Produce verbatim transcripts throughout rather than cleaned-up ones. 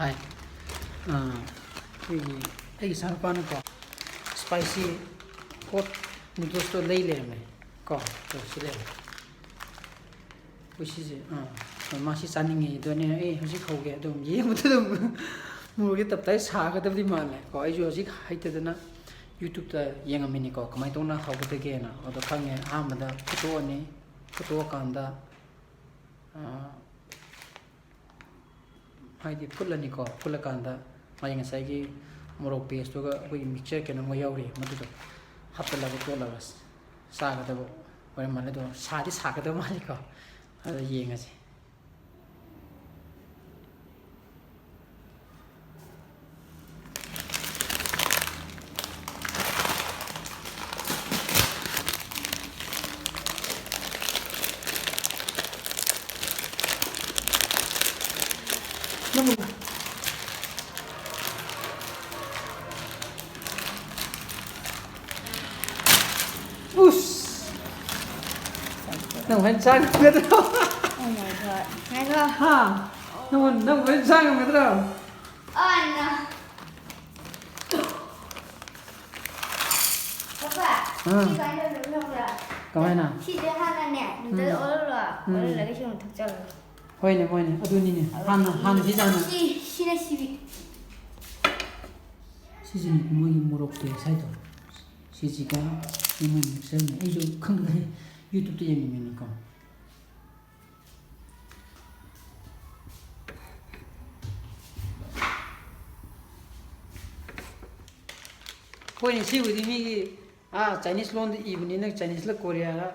ꯍꯥꯏ꯫ ꯑꯥ, ꯑꯩꯈꯣꯏꯒꯤ, ꯑꯩꯒꯤ ꯏꯆꯥꯅꯨꯄꯥꯅꯀꯣ, spicy hot noodlesꯇꯣ ꯂꯩ ꯂꯩꯔꯝꯃꯦ ꯀꯣ꯫ ꯑꯗꯣ ꯁꯤ ꯂꯩꯔꯦ꯫ ꯑꯩꯈꯣꯏ ꯁꯤꯁꯦ, ꯑꯥ, ꯃꯥ ꯁꯤ ꯆꯥꯅꯤꯡꯉꯦ꯫ ꯑꯗꯨꯅꯦ ꯑꯩ ꯍꯧꯖꯤꯛ ꯍꯧꯒꯦ꯫ ꯑꯗꯨꯝ ꯌꯦꯡꯕꯗ ꯑꯗꯨꯝ ꯃꯣꯔꯣꯛꯁꯦ ꯇꯞꯇꯥꯏ ꯁꯥꯒꯗꯕꯗꯤ ꯃꯥꯜꯂꯦ ꯀꯣ꯫ ꯑꯩꯁꯨ ꯍꯧꯖꯤꯛ ꯍꯩꯇꯗꯅ YouTubeꯇ ꯌꯦꯡꯉꯝꯃꯤꯅꯤꯀꯣ, ꯀꯃꯥꯏꯅ ꯇꯧꯅ ꯍꯧꯒꯗꯒꯦꯅ꯫ ꯑꯗꯣ ꯈꯪꯉꯦ, ꯑꯍꯥꯟꯕꯗ ꯐꯨꯠꯇꯣꯛꯑꯅꯤ꯫ ꯐꯨꯠꯇꯣꯛꯑꯀꯥꯟꯗ, ꯑꯥ, ꯍꯥꯏꯗꯤ ꯐꯨꯠꯂꯅꯤꯀꯣ꯫ ꯐꯨꯠꯂꯀꯥꯟꯗ ꯃꯥꯒꯤ ꯉꯁꯥꯏꯒꯤ ꯃꯣꯔꯣꯛ pasteꯇꯨꯒ ꯑꯩꯈꯣꯏꯒꯤ mixture ꯀꯩꯅꯣꯝꯒ ꯌꯥꯎꯔꯤ, ꯃꯗꯨꯗꯣ ꯍꯥꯞꯆꯤꯜꯂꯒ ꯇꯣꯠꯂꯒ ꯆꯥꯒꯗꯕ ꯑꯣꯏꯔ ꯃꯥꯜꯂꯦ꯫ ꯑꯗꯣ ꯁꯥꯗꯤ ꯁꯥꯒꯗꯕ ꯃꯥꯜꯂꯤꯀꯣ꯫ ꯑꯗꯣ ꯌꯦꯡꯉꯁꯤ꯫ ꯎꯁ! ꯅꯪ ꯍꯣꯔꯦꯟ ꯆꯥ ꯉꯝꯒꯗ꯭ꯔꯣ? Oh my God. ꯉꯥꯏꯈꯣ꯫ ꯍꯥ? ꯅꯪ, ꯅꯪ ꯍꯣꯔꯦꯟ ꯆꯥ ꯉꯝꯒꯗ꯭ꯔꯣ? ꯑꯣ, no. ꯄꯥꯄꯥ, ꯑꯥ꯫ ꯁꯤ ꯀꯃꯥꯏꯅ ꯇꯧꯗꯣꯏꯅꯣ ꯈꯪꯕ꯭ꯔꯥ? ꯀꯃꯥꯏꯅ? ꯁꯤꯁꯦ ꯍꯥꯟꯅꯅꯦ, noodle ꯎꯝ꯫ ꯑꯣꯜꯂꯣ꯫ ꯎꯝ꯫ ꯑꯣꯜꯍꯜꯂꯒ ꯁꯤ ꯑꯃꯨꯛ ꯊꯛꯆꯜꯂꯣ꯫ ꯍꯣꯏꯅꯦ, ꯍꯣꯏꯅꯦ, ꯑꯗꯨꯅꯤꯅꯦ꯫ ꯍꯥꯟꯅ, ꯍꯥꯟꯅ ꯁꯤ ꯆꯥꯅ꯫ ꯁꯤ, ꯁꯤꯅ ꯁꯤꯕꯤ꯫ ꯁꯤꯁꯤꯅꯤ ꯃꯣꯏꯒꯤ ꯃꯣꯔꯣꯛ paste ꯍꯥꯏꯗꯣ꯫ ꯁꯤꯁꯤꯒ ꯃꯣꯏ mixtureꯅꯤ꯫ ꯑꯩꯁꯨ ꯈꯪꯗꯦ, YouTubeꯇ ꯌꯦꯡꯉꯤꯃꯤꯅꯤꯀꯣ꯫ ꯍꯣꯏꯅꯦ, ꯁꯤꯕꯨꯗꯤ ꯃꯤꯒꯤ, ꯑꯥ, Chinese ꯂꯣꯟꯗ ꯏꯕꯅꯤꯅ Chineseꯂ Koreaꯔ꯫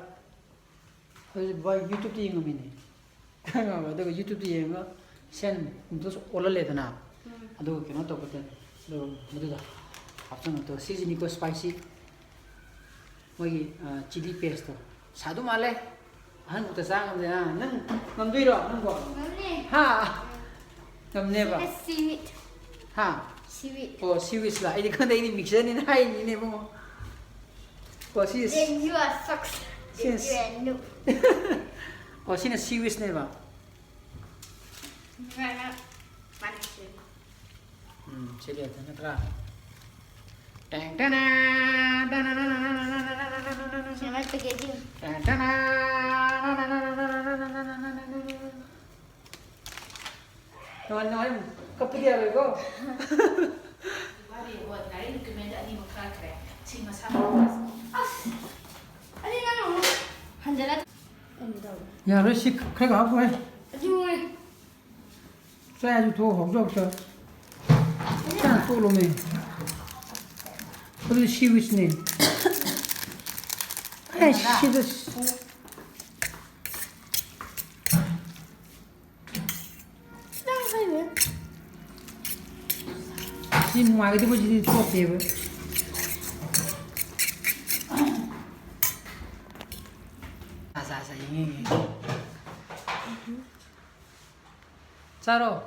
ꯑꯗꯨꯗꯤ ꯕꯥꯏ, YouTubeꯇ ꯌꯦꯡꯉꯝꯃꯤꯅꯦ꯫ ꯈꯪꯉꯕ? ꯑꯗꯨꯒ YouTubeꯇ ꯌꯦꯡꯉꯒ ꯁꯦꯟ ꯑꯗꯨꯁꯨ ꯑꯣꯜꯍꯜꯂꯦꯗꯅ꯫ ꯎꯝ꯫ ꯑꯗꯨꯒ ꯀꯩꯅꯣ ꯇꯧꯕꯗ, ꯑꯗꯨꯒ ꯃꯗꯨꯗ ꯍꯥꯞꯆꯤꯟꯕꯗꯣ, ꯁꯤꯁꯤꯅꯤꯀꯣ spicy꯫ ꯃꯣꯏꯒꯤ, ꯑ, chilli pasteꯇꯣ꯫ ꯁꯥꯗꯧ ꯃꯥꯜꯂꯦ꯫ ꯑꯍꯟ ꯃꯛꯇ ꯆꯥ ꯉꯝꯗꯦ꯫ ꯑ, ꯅꯪ ꯉꯝꯗꯣꯏꯔꯣ ꯅꯪꯕꯣ? ꯉꯝꯅꯤ꯫ ꯍꯥ? ꯎꯝ꯫ ꯉꯝꯅꯦꯕ? ꯁꯤꯅ seaweed꯫ ꯍꯥ? Seaweed꯫ ꯑꯣ, seaweedꯂ? ꯑꯩꯗꯤ ꯈꯪꯗꯦ, ꯑꯩꯗꯤ mixtureꯅꯤꯅ ꯍꯥꯏꯅꯤꯅꯦ ꯏꯕꯨꯡꯉꯣ꯫ ꯑꯣ, ꯁꯤ Then you are socks. Then sis꯫ You are noob꯫ ꯑꯣ, ꯁꯤꯅ seaweedꯅꯦꯕ? ꯃꯥꯅ, ꯃꯥꯅ seaweed꯫ ꯁꯤ ꯂꯦꯞꯇ ꯅꯠꯇ꯭ꯔꯥ? ꯇꯦꯡ ꯇꯦꯅꯥ, ꯇꯦꯡ ꯇꯦꯅꯥ꯫ ꯅꯨꯡꯉꯥꯏ, ꯅꯨꯡꯉꯥꯏ, ꯀꯞꯄꯗꯤ ꯌꯥꯔꯣꯏꯀꯣ꯫ ꯃꯥꯗꯤ ꯍꯣꯏ, ꯂꯥꯏꯔꯤꯛ ꯗꯣꯀꯨꯃꯦꯟꯗ ꯑꯅꯤꯃꯛ ꯊꯥꯔꯛꯈ꯭ꯔꯦ꯫ ꯁꯤ ꯃꯁꯥ ꯑꯁ! ꯑꯅꯤ ꯅꯪ ꯑꯃꯨꯛ ꯍꯟꯖꯤꯜꯂ ꯌꯥꯔꯣꯏ, ꯁꯤ ꯈꯔ ꯈꯛ ꯍꯥꯞꯄꯣꯍꯦ꯫ ꯑꯗꯨ ꯆꯥꯏ, ꯑꯗꯨ ꯊꯣꯛ ꯍꯧꯖꯤꯛ ꯍꯧꯖꯤꯛ꯫ ꯆꯥ ꯇꯣꯛꯂꯣꯃꯦ꯫ ꯑꯗꯨꯗꯤ ꯁꯤ ꯋꯤꯁꯅꯦ꯫ ꯑꯦ, ꯁꯤꯗ ꯁꯤ ꯅꯨꯡꯉꯥꯏꯒꯗꯕ ꯁꯤꯗꯤ ꯊꯣꯛꯇꯦꯕ꯫ ꯆꯥ, ꯆꯥ, ꯆꯥ, ꯌꯦꯡꯉꯦ, ꯌꯦꯡꯉꯦ꯫ ꯆꯥꯔꯣ꯫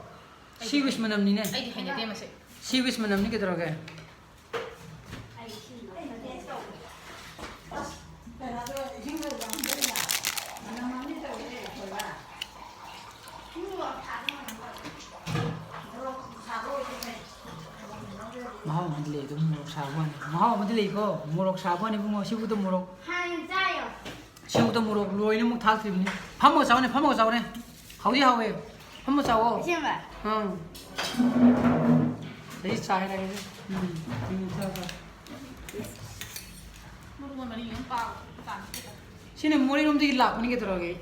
ꯁꯤ ꯋꯤꯁ ꯃꯅꯝꯅꯤꯅꯦ꯫ ꯑꯩꯗꯤ ꯍꯩꯅꯗꯦ ꯃꯁꯦ꯫ ꯁꯤ ꯋꯤꯁ ꯃꯅꯝꯅꯤ, ꯀꯩꯗꯧꯔꯒꯦ? ꯃꯍꯥꯎ ꯑꯃꯗꯤ ꯂꯩ, ꯑꯗꯨꯝ ꯃꯣꯔꯣꯛ ꯁꯥꯕ ꯋꯥꯅꯤ꯫ ꯃꯍꯥꯎ ꯑꯃꯗꯤ ꯂꯩꯀꯣ, ꯃꯣꯔꯣꯛ ꯁꯥꯕ ꯋꯥꯅꯤ, ꯏꯕꯨꯡꯉꯣ, ꯁꯤꯕꯨꯗ ꯃꯣꯔꯣꯛ꯫ ꯍꯥꯟꯅ ꯆꯥꯏꯌꯣ꯫ ꯁꯤꯕꯨꯗ ꯃꯣꯔꯣꯛ ꯂꯣꯏꯅꯃꯛ ꯊꯥꯛꯇ꯭ꯔꯤꯕꯅꯤ꯫ ꯐꯝꯃꯒ ꯆꯥꯎꯅꯦ, ꯐꯝꯃꯒ ꯆꯥꯎꯅꯦ꯫ ꯍꯥꯎꯗꯤ ꯍꯥꯎꯋꯦ꯫ ꯐꯝꯃ ꯆꯥꯎꯋꯣ꯫ ꯑꯁꯦꯡꯕ? ꯑꯪ꯫ ꯑꯩ ꯆꯥ ꯍꯥꯏꯔꯒꯦ꯫ ꯎꯝ, ꯎꯝ, ꯆꯥ, ꯆꯥ꯫ ꯃꯔꯣꯏ ꯃꯔꯤ ꯑꯃ ꯄꯥꯎ ꯗꯨꯀꯥꯟꯁꯤꯗ꯫ ꯁꯤꯅ ꯃꯣꯔꯦꯔꯣꯝꯗꯒꯤ ꯂꯥꯛꯄꯅꯤ ꯀꯩꯗꯧꯔꯒꯦ?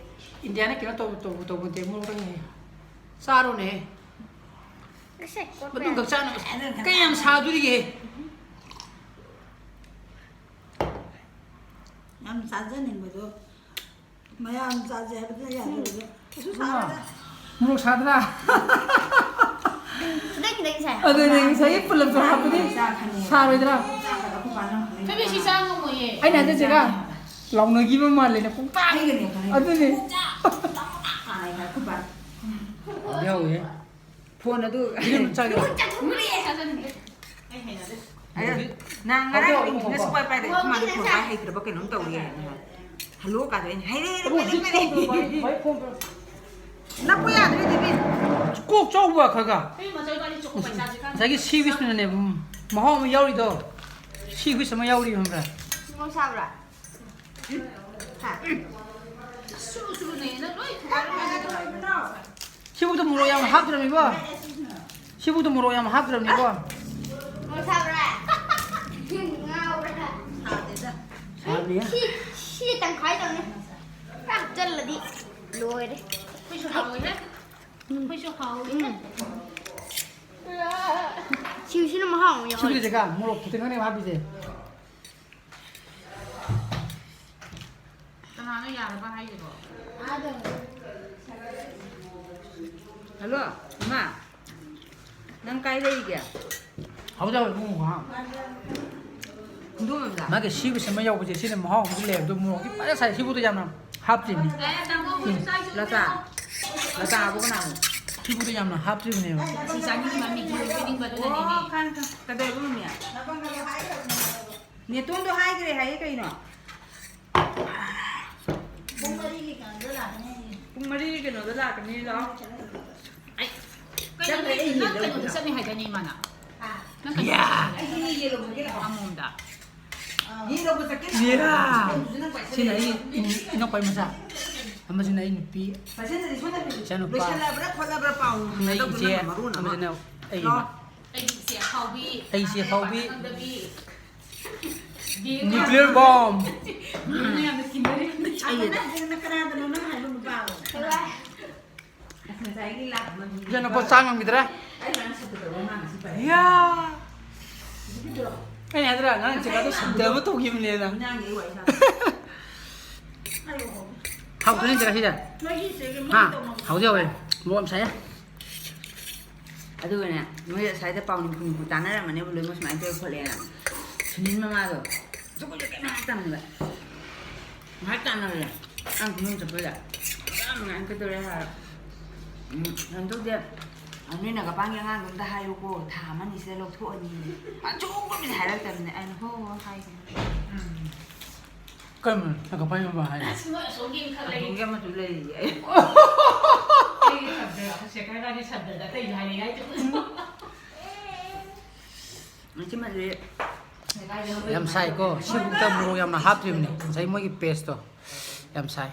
ꯏꯟꯗꯤꯌꯥꯅ ꯀꯩꯅꯣ ꯇꯧꯕ, ꯇꯧꯕ, ꯇꯧꯕ ꯅꯠꯇꯦ, ꯃꯣꯔꯣꯛꯇꯪꯅꯦ꯫ ꯆꯥꯔꯣꯅꯦ꯫ ꯀꯩꯁꯦ ꯀꯣꯠꯄ ꯃꯇꯨꯡ ꯌꯥꯗꯦ꯫ ꯈꯛ ꯆꯥꯅꯕ꯫ ꯀꯩ ꯌꯥꯝ ꯁꯥꯗꯣꯔꯤꯒꯦ? ꯌꯥꯝ ꯆꯥꯖꯅꯤꯡꯕꯗꯣ꯫ ꯃꯌꯥꯝ ꯆꯥꯁꯦ ꯍꯥꯏꯕꯗꯨꯅ ꯌꯥꯗꯕꯗꯣ꯫ ꯀꯩꯁꯨ ꯁꯥꯔꯣꯏꯗ꯫ ꯃꯣꯔꯣꯛ ꯁꯥꯗ꯭ꯔꯥ? ꯈꯤꯇꯪ ꯈꯤꯇꯪ ꯁꯥꯏ꯫ ꯑꯗꯨꯅꯦ, ꯉꯁꯥꯏꯒꯤ ꯄꯨꯂꯞꯇꯣ ꯍꯥꯞꯄꯗꯤ ꯁꯥꯔꯣꯏꯗ꯭ꯔꯥ? ꯆꯥꯛꯀꯗꯣ ꯑꯩꯈꯣꯏ ꯃꯥꯅ ꯍꯪꯉꯛꯏ꯫ ꯊꯣꯏꯕꯤ, ꯁꯤ ꯆꯥ ꯉꯝꯃꯣꯏꯌꯦ꯫ ꯑꯩꯅ ꯍꯥꯏꯗꯣꯏꯁꯦꯒ ꯂꯥꯎꯅꯈꯤꯕ ꯃꯥꯜꯂꯦꯅ ꯄꯨꯡꯇꯥꯛ꯫ ꯑꯩꯒꯅꯦ ꯈꯪꯉꯦ꯫ ꯑꯗꯨꯅꯦ꯫ ꯄꯨꯡꯇꯥꯛ ꯇꯥꯅꯩ ꯑꯩꯈꯣꯏ ꯄꯥꯅ꯫ ꯌꯥꯎꯋꯦ꯫ ꯐꯣꯟ ꯑꯗꯨ ꯌꯦꯔꯨꯝ ꯆꯥꯒꯦ꯫ ꯆꯥꯖꯅꯤꯡꯗꯦ꯫ ꯑꯩ ꯍꯩꯅꯗꯦ꯫ ꯑꯗꯣ ꯅꯪ ꯉꯔꯥꯡ ꯏꯪꯂꯤꯁꯅ ꯁꯨꯄꯥꯏ ꯄꯥꯏꯗꯦ, ꯑꯩꯈꯣꯏ ꯃꯥꯗꯤ ꯐꯣꯟ ꯄꯥꯏ ꯍꯩꯇ꯭ꯔꯕ ꯀꯩꯅꯣꯝ ꯇꯧꯔꯦ ꯍꯥꯏꯅ ꯍꯥꯏ꯫ ꯍꯜꯂꯣ ꯀꯥꯗꯣ ꯑꯩꯅ ꯍꯩꯔꯦ, ꯍꯩꯔꯦ, ꯍꯩꯔꯦ, ꯍꯩꯔꯦ꯫ ꯅꯞꯄꯨ ꯌꯥꯗ꯭ꯔꯦ, ꯗꯦꯕꯤ꯫ ꯀꯣꯛ ꯆꯥꯎꯕ ꯈꯔ ꯈꯔ꯫ ꯉꯁꯥꯏꯒꯤ ꯁꯤ ꯋꯤꯁꯇꯨꯅꯅꯦ, ꯎꯝ, ꯃꯍꯥꯎ ꯑꯃ ꯌꯥꯎꯔꯤꯗꯣ꯫ ꯁꯤ ꯋꯤꯁ ꯑꯃ ꯌꯥꯎꯔꯤ, ꯈꯪꯕ꯭ꯔꯥ? ꯃꯣꯔꯣꯛ ꯁꯥꯕ꯭ꯔꯥ? ꯍꯥ? ꯁꯨꯔꯨ ꯁꯨꯔꯨ ꯅꯩꯌꯦ, ꯅꯪ ꯂꯣꯏ ꯊꯨꯒꯥꯏꯔ ꯃꯥꯜꯂꯦ꯫ ꯁꯤꯕꯨꯛꯇ ꯃꯣꯔꯣꯛ ꯌꯥꯝ ꯍꯥꯞꯇ꯭ꯔꯕꯅꯤꯀꯣ? ꯁꯤꯕꯨꯛꯇ ꯃꯣꯔꯣꯛ ꯌꯥꯝ ꯍꯥꯞꯇ꯭ꯔꯕꯅꯤꯀꯣ? ꯃꯣꯔꯣꯛ ꯁꯥꯕ꯭ꯔꯥ? ꯉꯥꯎꯕ꯭ꯔꯥ? ꯁꯥꯗꯦꯗ꯫ ꯁꯥꯕꯅꯤ꯫ ꯁꯤ, ꯁꯤ ꯇꯪꯈꯥꯏ ꯇꯧꯅꯤ꯫ ꯈꯔ ꯍꯥꯞꯆꯜꯂꯗꯤ ꯂꯣꯏꯔꯦ꯫ ꯑꯩꯈꯣꯏꯁꯨ ꯍꯥꯎꯋꯤꯍꯦ꯫ ꯑꯩꯈꯣꯏꯁꯨ ꯍꯥꯎꯋꯤꯍꯦ꯫ ꯎꯝ꯫ ꯁꯤꯡꯁꯤꯅ ꯃꯍꯥꯎ ꯑꯃ ꯌꯥꯎꯔꯦ꯫ ꯁꯤꯕꯨꯛꯇ ꯃꯣꯔꯣꯛ ꯈꯤꯇꯪꯅꯦꯕ ꯍꯥꯞꯄꯤꯁꯦ꯫ ꯀꯅꯥꯅꯣ ꯌꯥꯔꯕ ꯍꯥꯏꯁꯤꯕꯣ? ꯍꯜꯂꯣ, ꯏꯃꯥ꯫ ꯅꯪ ꯀꯥꯏ ꯂꯩꯔꯤꯒꯦ? ꯍꯧꯖꯤꯛ ꯍꯧꯖꯤꯛ ꯄꯨꯡ ꯃꯉꯥ꯫ ꯍꯨꯟꯗꯣꯛꯑꯝꯗ꯫ ꯃꯥꯒꯤ ꯁꯤꯒꯤ ꯑꯃ ꯌꯥꯎꯕꯁꯦ, ꯁꯤꯅ ꯃꯍꯥꯎ ꯑꯃꯗꯤ ꯂꯩ꯫ ꯑꯗꯣ ꯃꯣꯔꯣꯛꯇꯤ ꯐꯖꯅ ꯁꯥꯏ꯫ ꯁꯤꯕꯨꯗ ꯌꯥꯝꯅ ꯍꯥꯞꯇ꯭ꯔꯤꯅꯤ꯫ ꯑꯦ, ꯇꯥꯃꯣ, ꯎꯝ꯫ ꯆꯥꯏꯁꯨ ꯂꯇꯥ꯫ ꯂꯇꯥ ꯍꯥꯞꯄ ꯀꯅꯥꯅꯣ? ꯁꯤꯕꯨꯗ ꯌꯥꯝꯅ ꯍꯥꯞꯇ꯭ꯔꯤꯕꯅꯦꯕ꯫ ꯁꯤ ꯆꯥꯅꯤꯡꯕ ꯃꯤꯒꯤ ꯑꯣꯏꯖꯅꯤꯡꯕ ꯑꯗꯨꯅꯅꯦꯃꯤ꯫ ꯑꯣ, ꯈꯪꯉꯦ, ꯈꯪꯉꯦ꯫ ꯀꯩꯗꯧꯔꯒꯦ, ꯃꯃꯤ? ꯅꯦꯇꯣꯟꯗꯣ ꯍꯥꯏꯈ꯭ꯔꯦ ꯍꯥꯏꯌꯦ ꯀꯩꯅꯣ? ꯄꯨꯡ ꯃꯔꯤꯒꯤ ꯀꯩꯅꯣꯗ ꯂꯥꯛꯀꯅꯤ ꯍꯥꯏꯌꯦ꯫ ꯄꯨꯡ ꯃꯔꯤꯒꯤ ꯀꯩꯅꯣꯗ ꯂꯥꯛꯀꯅꯤ ꯂꯥꯛꯑꯣ꯫ ꯑꯩ ꯀꯩꯅꯣ, ꯆꯠꯈ꯭ꯔꯦ, ꯑꯩ ꯅꯪ ꯌꯦꯡꯗꯧ ꯀꯩꯅꯣꯗ ꯂꯩꯇ꯭ꯔꯣ? ꯆꯠꯅꯤ ꯍꯥꯏꯗꯥꯏꯅꯦ, ꯏꯃꯥꯅ? ꯍꯥ? ꯅꯪ ꯀꯩꯅꯣꯗ ꯌꯥ꯫ ꯆꯠꯅꯤ ꯍꯥꯏꯗꯥꯏꯅꯦ? ꯑꯩꯁꯨ ꯌꯦꯡꯉꯨꯕꯒꯤ ꯂꯥꯛꯑꯣ꯫ ꯑꯃꯣꯝꯗ꯫ ꯑꯥ꯫ ꯌꯦꯡꯉꯨꯕ ꯆꯠꯀꯦ ꯌꯥ꯫ ꯂꯥꯛꯑꯣ꯫ ꯁꯤꯅ ꯑꯩ ꯏꯅꯥꯎꯄꯥꯒꯤ ꯃꯆꯥ꯫ ꯑꯃꯁꯤꯅ ꯑꯩ ꯅꯨꯄꯤ꯫ ꯄꯥꯏꯁꯟꯗꯗꯤ ꯁꯣꯝꯗ ꯏꯆꯥꯅꯨꯄꯥ꯫ ꯂꯣꯏꯁꯜꯂꯕ꯭ꯔꯥ ꯈꯣꯠꯂꯕ꯭ꯔꯥ ꯄꯥꯎ ꯑꯃꯅ ꯑꯩ ꯍꯪꯅꯗꯧꯗꯨꯅ ꯏꯆꯦ꯫ ꯃꯔꯣꯟ ꯑꯃ꯫ ꯑꯃꯁꯤꯅ ꯑꯩ꯫ ꯑꯣ꯫ ꯑꯩꯒꯤ ꯏꯆꯦ ꯑꯐꯥꯎꯕꯤ꯫ ꯑꯩ ꯏꯆꯦ ꯑꯐꯥꯎꯕꯤ꯫ ꯄꯥꯛꯅꯝꯗꯕꯤ꯫ Nuclear bomb. ꯃꯤ ꯃꯌꯥꯝꯅ ꯁꯤꯟꯅꯔꯤꯕꯅꯤ꯫ ꯑꯩ ꯑꯗ ꯍꯥꯏꯁꯤꯅ ꯀꯅꯥꯗꯅꯣ ꯅꯪ ꯍꯥꯏꯕ ꯅꯨꯄꯥꯗꯣ? ꯑꯁ, ꯉꯁꯥꯏꯒꯤ ꯂꯥꯛꯄ ꯃꯤ ꯏꯆꯥꯅꯨꯄꯥ ꯆꯥ ꯉꯝꯈꯤꯗ꯭ꯔꯦ꯫ ꯑꯩ ꯉꯔꯥꯡ ꯁꯛꯄꯗꯣ ꯃꯥ ꯉꯁꯤ ꯄꯥꯏꯔꯛꯑꯦ꯫ ꯌꯥ꯫ ꯑꯩꯅ ꯍꯥꯏꯗ꯭ꯔꯥ, ꯉꯔꯥꯡ ꯆꯦꯒꯥꯗꯣ ꯁꯟꯗ ꯑꯃ ꯇꯧꯈꯤꯕꯅꯦꯅ꯫ ꯏꯟꯖꯥꯡꯒꯤ ꯑꯩ ꯋꯥꯔꯤ ꯁꯥꯟꯅ꯫ ꯍꯥꯎꯇ꯭ꯔꯣ ꯅꯪ ꯆꯦꯒꯥ ꯁꯤꯗ? ꯅꯣꯏꯒꯤ ꯏꯆꯦꯒꯤ ꯍꯥ? ꯃꯣꯏ ꯇꯧꯐꯝ ꯍꯥꯎꯗꯤ ꯍꯥꯎꯋꯦ꯫ ꯃꯣꯔꯣꯛ ꯌꯥꯝ ꯁꯥꯏꯌꯦ꯫ ꯑꯗꯨꯒꯅꯦ, ꯃꯣꯏ ꯑꯁ꯭ꯋꯥꯏꯗ ꯄꯥꯎ ꯅꯤꯝꯐꯨ ꯅꯤꯝꯐꯨ ꯇꯥꯟꯅꯔꯝꯃꯅꯦꯕ ꯂꯣꯏꯅꯃꯛ ꯁꯨꯃꯥꯏꯅ ꯇꯧꯋꯦ ꯈꯣꯠꯂꯦꯅ꯫ ꯁꯨꯅꯤꯜ ꯃꯃꯥꯗꯣ, ꯆꯨꯀꯨ ꯆꯨꯀꯨ ꯃꯌꯥꯝ ꯇꯝꯃꯦꯕ꯫ ꯉꯥꯏꯍꯥꯛ ꯇꯥꯟꯅꯔꯦ꯫ ꯑꯉꯥꯡ ꯈꯨꯅꯨꯡ ꯆꯠꯄꯗ꯫ ꯌꯥꯝ ꯅꯨꯡꯉꯥꯏꯅ ꯀꯩꯗꯧꯔꯦ ꯍꯥꯏꯔ꯫ ꯎꯝ, ꯀꯩꯅꯣ ꯇꯧꯗꯦ꯫ ꯅꯣꯏ ꯅꯥꯒꯥꯄꯥꯟꯒꯤ ꯑꯉꯥꯡꯗꯣ ꯑꯝꯇ ꯍꯥꯏꯌꯨꯀꯣ, ꯊꯥ ꯑꯃꯅꯤꯁꯤꯗ ꯂꯧꯊꯣꯛꯑꯅꯤ꯫ ꯑꯆꯨꯝꯕꯁꯦ ꯍꯥꯏꯔꯛꯇꯕꯅꯦ꯫ ꯑꯩꯅ ꯍꯣ ꯍꯣ ꯍꯥꯏꯒꯦ꯫ ꯎꯝ꯫ ꯀꯔꯝꯕ ꯅꯥꯒꯥꯄꯥꯟꯒꯤ ꯃꯃꯥ ꯍꯥꯏꯅꯣ? ꯑꯁ, ꯃꯣꯏ ꯑꯁꯣꯝꯒꯤ ꯑꯃꯈꯛ ꯂꯩ꯫ ꯑꯁꯣꯝꯒꯤ ꯑꯃꯁꯨ ꯂꯩꯔꯤꯌꯦ꯫ ꯑꯩꯒꯤ ꯁꯕꯖꯦꯛ, ꯁꯦꯀ꯭ꯔꯦꯇꯔꯤ ꯁꯕꯖꯦꯛ ꯑꯇꯩꯗꯤ ꯍꯥꯏꯅꯤꯡꯉꯥꯏ ꯂꯩꯇꯦ꯫ ꯁꯤꯃꯗꯤ ꯌꯥꯝ ꯁꯥꯏꯀꯣ꯫ ꯁꯤꯕꯨꯛꯇ ꯃꯣꯔꯣꯛ ꯌꯥꯝꯅ ꯍꯥꯞꯇ꯭ꯔꯤꯕꯅꯤ, ꯉꯁꯥꯏ ꯃꯣꯏꯒꯤ ꯄꯦꯁꯇꯣ꯫ ꯌꯥꯝ ꯁꯥꯏ꯫